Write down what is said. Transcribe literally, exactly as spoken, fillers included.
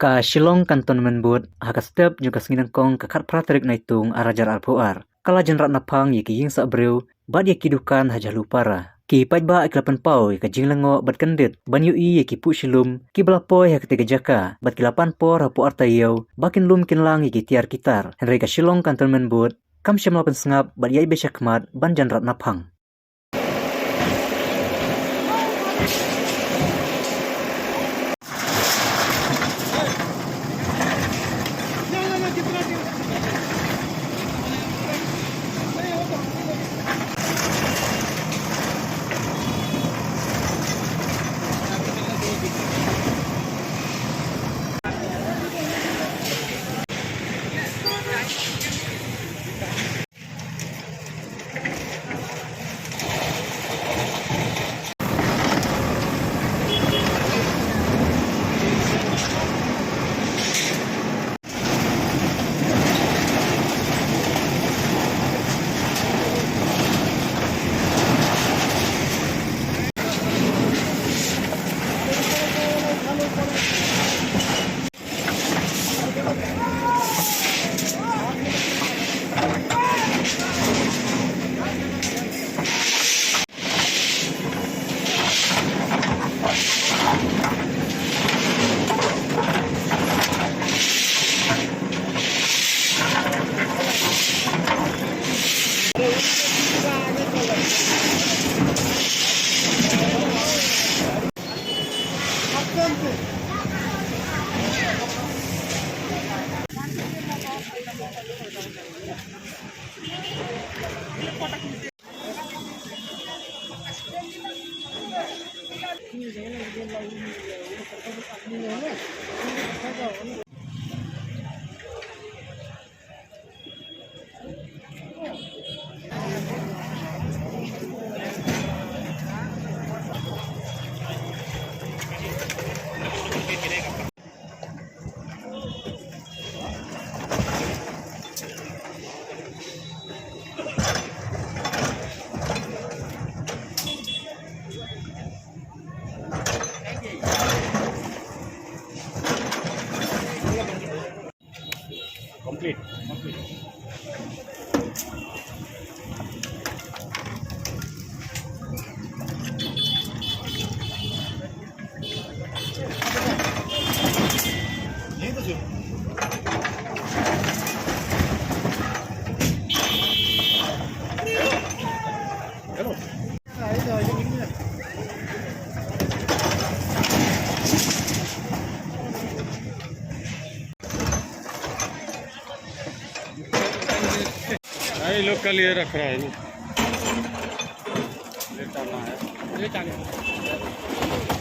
Ka Shillong Cantonment Board ha ka step jong ka sngi nyngkong ka khatphra tarik Naitung arhajar arphew ar ka la jan rat naphang ïa ki ïing sah briew bad ïa ki dukan ha Jhalupara. Ki paidbah ki la pynpaw ïa ka jinglyngngoh bad kyndit ban ïohi ïa ki puh shilum kiba la poi ha katei ka jaka bad ki la pan por hapoh ar taïew ba kin lum kin lang ïa ki tiar ki tar. Hynrei ka Shillong Cantonment Board kam shym la pynsngap bad ïaid beit shakhmat ban jan rat naphang. Complete. Complete. ये लोग का लिए रख रहा है ना। ये टांगा है। ये टांगा है।